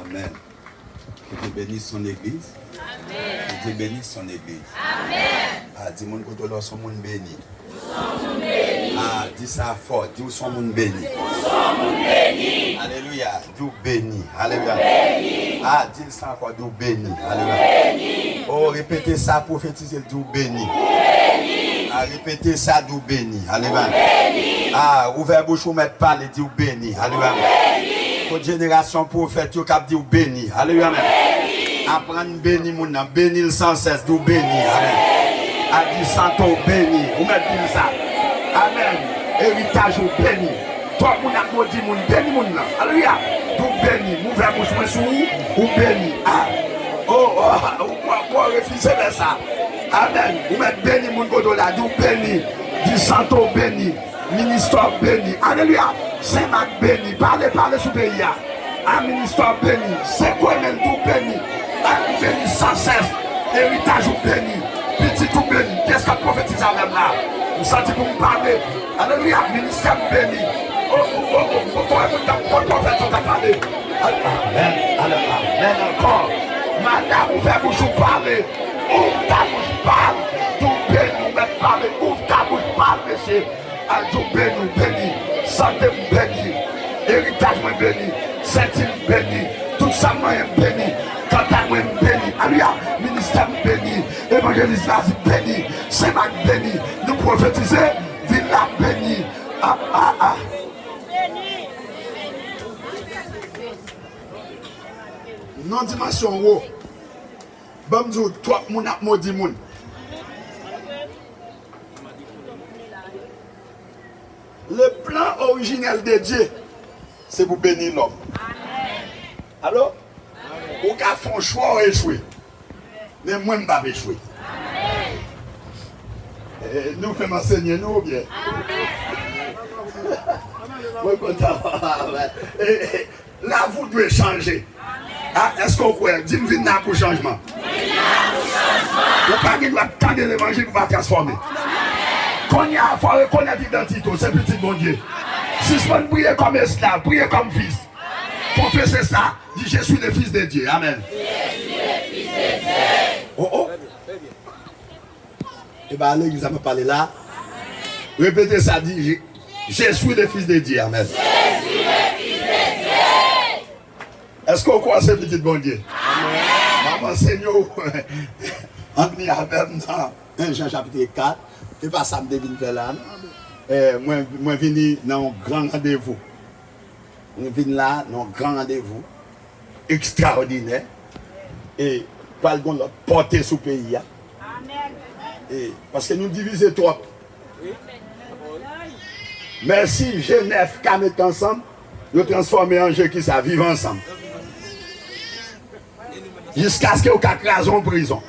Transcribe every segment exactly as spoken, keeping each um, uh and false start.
Amen. Que Dieu bénisse son église. Que Dieu bénisse son église. Ah, di moun kote w la, w se yon moun beni. Ah, di sa fò, di w se yon moun beni. Alelouya, di w beni. Alelouya. Ah, di l sa fò, di w beni. Alelouya. Oh, repete sa, pwofetize l, di w beni. Ah, repete sa, di w beni. Alelouya. Ah, ouvè bouch ou, mèt pale, di w beni. Alelouya. Kot jenerasyon pwofèt yo k ap di w beni. Alelouya, amèn. Aprann beni moun nan, beni l san sès, di w beni. Amèn. A di santo beni, ou mèt di l sa. Amèn. Eritaj ou beni. Twòp moun ap modi moun, beni moun nan. Alelouya. Di w beni, m ouvè bouch mwen sou ou, ou beni. Ah. Oh, oh, oh, ou, ou, ou refize fè sa. Amèn. Ou mèt beni moun kote w la, di w beni. Di santo beni. Ministè w beni. Alelouya. Senmak beni. Pale, pale sou peyi a. A, ministè w beni. Sekwe men l, di w beni. A, ou beni san sès. Eritaj ou beni. Pitit ou beni. Kiyès k ap pwofetize avè m la? M santi pou m pale. Alelouya. Ministè m beni. O, o, o, o, o, o, moun k ap pran pwofèt yo ka pale. Amèn. Amèn ankò. Madanm, ouvè bouch ou pale. Ouvè bouch pale. Di w beni, ou mèt pale. Ouvè bouch pale, mesye. Adye w beni, w beni. Sante m beni. Eritaj mwen beni. Senti m beni. Tout sa m manyen m beni. Kanta mwen m beni. Alelouya. Ministè m beni. Evanjelis Nazi beni. Senmak beni. Nou pwofetize. Vil la beni. A, a, a. Nan dimansyon wo. Ban m di w, twòp moun ap modi moun. Le plan originel de Dieu, se pou beni lòm. Alo? Ou ka fè yon chwa, w echwe. Men mwen, m p ap echwe. Eh, nou fè m ansenye nou oubyen? Mwen kontan. Eh, eh, La vous dwe chanje. A, èske w kwè? Di m, vin la pou chanjman. Ou pa gen dwa tande levanjil pou pa transfòme. Kounye a, fò w rekonèt idantite w, se pitit Bondye. Sispann priye kòm esklav, priye kòm fis. Konfese sa, di, Je suis le fils de Dieu. Amèn. Oh, oh. E pa legliz sa m ap pale la. Repete sa, di, Je, Je suis le fils de Dieu. Amèn. Èske w kwè w se pitit Bondye? Amèn. M ap ansenye w. Ann li avè m nan en Jan chapit kat. E pa sa m te vin fè la, non. Eh, mwen, mwen vini nan yon gran randevou. Mwen vin la nan yon gran randevou ekstraòdinè. E pral gon lòt pòte sou peyi a. E, paske nou divize twòp. Mèsi, Jenèf ka met ansanm, yo transfòme an Je ki sa, viv ansanm. Jiskaske yo ka kraze yon prizon.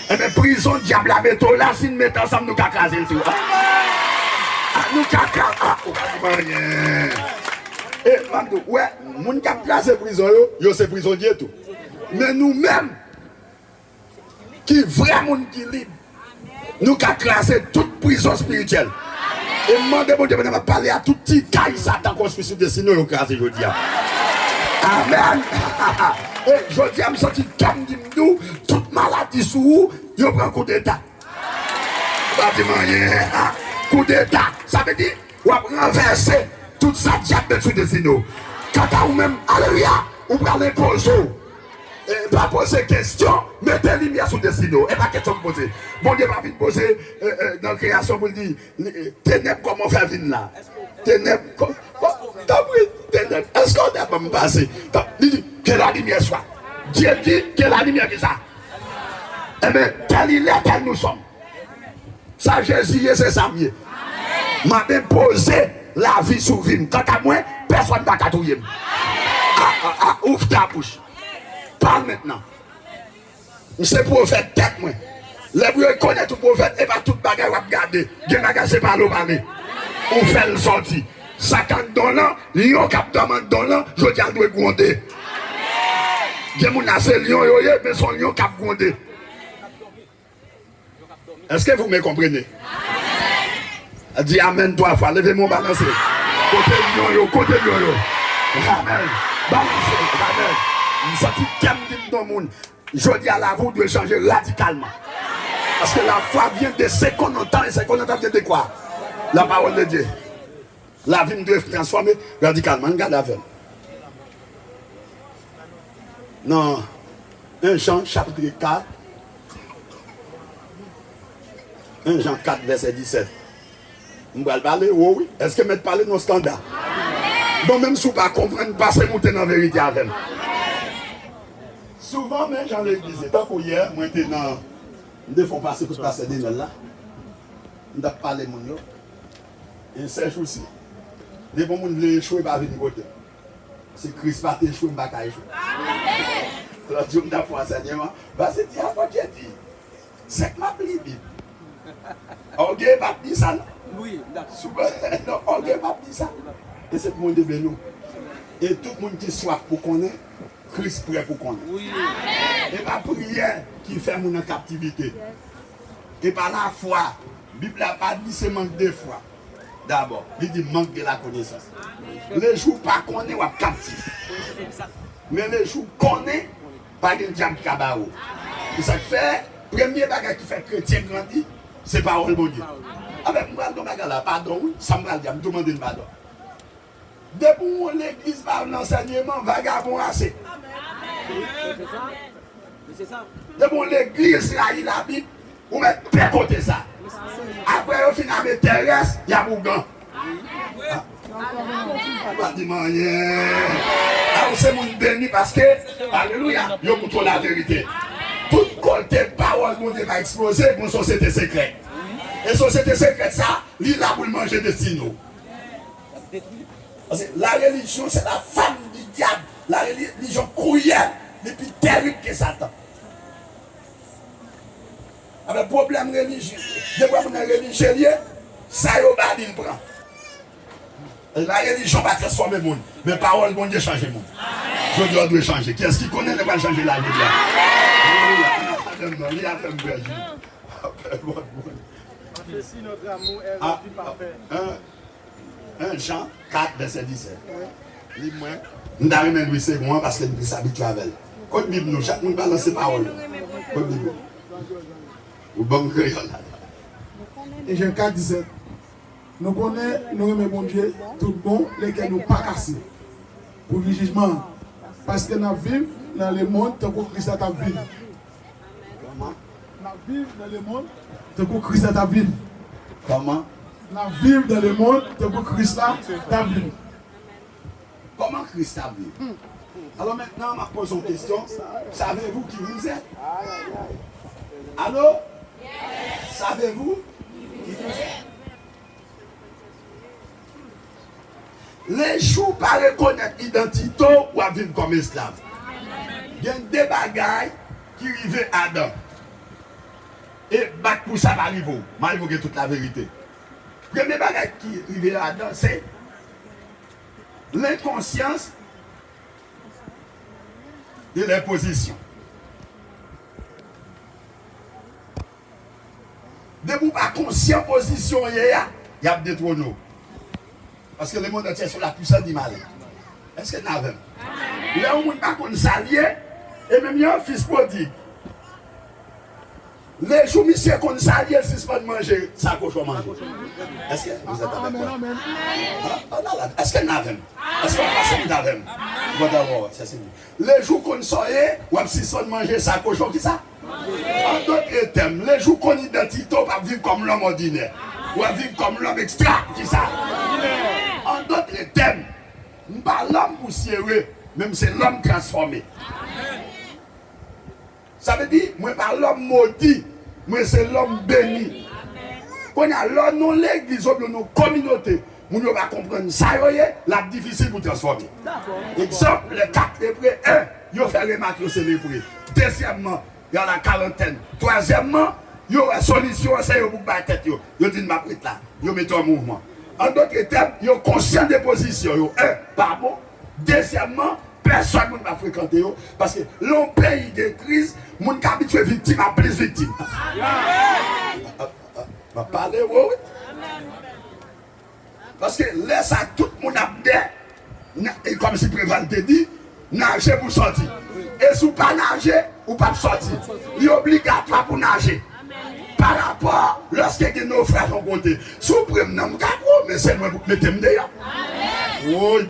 Enben, prizon dyab la mete w la, si n met ansanm, nou ka kraze l tou. A, nou ka kraze, a, ou pa di m anyen. E, m ap di w, wè, moun k ap kraze prizon yo, yo se prizonye tou. Men nou menm, ki vrè moun ki lib, nou ka kraze tout prizon espirityèl. E m mande Bondye, pandan m ap pale a, tout ti kay Satan konstwi sou destine w, yo kraze jodi a. Amèn. E jodi a, m santi kè m di m di w, tout maladi sou ou, yo pran koudeta. Pa di m anyen. Koudeta. Sa vle di, w ap ranvèse tout sa dyab met sou destine w. Kanta ou menm, alelouya, ou pral enpoze w. E, pa poze kesyon, mete limyè sou destine w. E pa kesyon m poze. Bondye pa vin poze, e, e, nan kreyasyon pou l di, li, e, tenèb, kòman w fè vin la? Tenèb, kò, kò, tanpri, tenèb, èske w ta ban m pase? Tan, li di, Que la lumière soit. Dye di, Que la lumière ki sa? Enben, tel il est, tel nous sommes. Sa Jezi ye, se sa m ye. M ap enpoze lavi sou vi m. Kanta mwen, pèsonn pa ka touye m. A, a, a, ouvre ta bouche. Pale mentnan. M se pwofèt tèt mwen. Lè pou yo rekonèt ou pwofèt, e pa tout bagay w ap gade. Gen bagay se pale w pale. Ou fè l sòti. Sa k anndan w lan, lyon k ap dòmi anndan w lan, jodi a l dwe gwonde. Gen moun la se lyon yo ye, men se yon lyon k ap gwonde. Est-ce que vous me comprenez? Di amèn twa fwa. Leve men w, balanse. Kote lyon yo? Kote lyon yo? Amèn. Balanse, amèn. M santi kè m di m don moun. Jodi a, lavi w dwe chanje radikalman. Paske la foi vient de ce qu'on entend, et ce qu'on entend vient de quoi? La parole de Dieu. Lavi m dwe transfòme radikalman. Ann gade avè m. Nan en Jan chapit kat, en Jan kat vèsè disèt. M pral pale wo, wi. Èske mèt pale nan estanda? Bon, menm si w pa konprann, pase moute nan verite avè m. Souvan, men jan legliz ye. Tankou yè, mwen te nan, m te fè yon pase kot pastè Denèl la. M t ap pale moun yo. E sèjousi, depi yon moun vle echwe, pa vin kote m. Si Kris pa te echwe, m pa ka echwe. Lòt jou, m t ap fè ansèyman. Pastè di, a, Bondye di. Sèk m ap li Bib. Ògèy p ap di sa, non. Wi, dakò. Souvan, non, ògèy p ap di sa. E se pou Bondye beni w. E tout moun ki swaf pou konnen, Kris prè pou konnen. Wi. E pa priyè ki fè moun an kaptivite. E pa lafwa. Bib la pa di se mank de fwa. Dabò, li di mank de la konesans. Lejou w pa konnen, w ap kaptif. Men lejou w konnen, pa gen dyab ki ka bare w. Se sa k fè, premye bagay ki fè kretyen grandi, se pawòl Bondye. Avèk m pral di yon bagay la, padon wi, sa m pral di a, m tou mande n padon. Depi w yon legliz pa nan ansèyman, vagabon ase. Depi w yon legliz rayi Labib, ou mèt pè kote sa. Apre yo fin ame tèrès, y ap ougan. Ah. Ou pa di m anyen. Ah, ou se moun beni paske, alelouya, yo montre w laverite. Tout kote pawòl Bondye pa eksploze, gon sosyete sekrè. E sosyete sekrè sa, li la pou l manje destine w. Paske la religion, c'est la femme du diable. La religion cruelle, li pi tèrib ke Satan. Avèk pwoblèm relijye, depi moun nan relijye l ye, sa yo ba li, l pran. La religion pa transfòme moun, men pawòl Bondye chanje moun. Jodi a w dwe chanje. Kiyès ki konnen li pral chanje lavi l la? Alelouya. Li ap fè m, li ap fè m pèdi. Apèl bon moun. Ceci notre amour est rendu parfait. Ah, ah, ah. En Jan kat, vèsè disèt. Li mwen. M ta renmen li se mwen paske m plis abitye avè l. Kot Bib nou? Chak moun balanse pawòl yo. Kot Bib nou? Ou ban m kreyòl la. En Jan kat, disèt. Nou konnen nou renmen Bondye tout bon, lè kè nou pa kase pou jou jijman an. Paske n ap viv nan lemonn tankou Kris la t ap viv. Kòman? N ap viv nan lemonn tankou Kris la t ap viv. Kòman? N ap viv nan lemonn tankou Kris la t ap viv. Kòman Kris t ap viv? Alors maintenant, m ap poze yon kesyon. Savez-vous qui vous êtes? Allô? Savez-vous qui vous êtes? Lejou w pa rekonèt idantite w, w ap viv kòm esklav. Gen de bagay ki rive Adan. E bat pou sa pa rive w, malgre w gen tout laverite. Premye bagay ki rive Adan, se l'inconscience de leurs positions. Depi w pa konsyan pozisyon w ye a, y ap detwone w. Paske le monde entier est sous la puissance du mal. Èske n avè m? Lè yon moun pa konn sa l ye, e menm yon fis pwodig. Lejou misye konn sa l ye, l sispann manje sa kochon manje. Èske vous êtes avec moi? An, an, an, èske n avè m? Èske w panse nou t avè m? Bon, dabò, se sini. Lejou w konn sa w ye, w ap sispann manje sa kochon ki sa? An dòt tèm, lejou w konn idantite w, w p ap viv kòm lòm òdinè. W ap viv kòm lòm ekstra ki sa? An dòt tèm, m pa lòm pousyere, men m se lòm transfòme. Sa vle di, mwen pa lòm modi, mwen se lòm beni. Kounye a, lè w nan legliz oubyen nan kominote, moun yo pa konprann sa yo ye, l ap difisil pou transfòme. Egzanp, les quatre lépreux, en, yo fè remak yo se lepre. Dezyèmman, y a la karantèn. Twazyèmman, yo wè solisyon an se yo pou bay tèt yo. Yo di n p ap ret la. Yo mete w an mouvman. An dòt tèm, yo konsyan de pozisyon yo. En, pa bon. Dezyèmman, pèsòn moun pa frekante yo. Paske lè yon peyi gen kriz, moun k abitye viktim ap plis viktim. M ap pale wo, wi. Paske lè sa tout moun ap dè, e kòmsi Preval te di, Naje pou sòti. E si w pa naje, ou p ap sòti. Li obligatwa pou naje. Pa rapò lòske gen nofraj yon kote. Si w pre m nan, m ka pre w, men se mwen pou mete m deyò. Woy.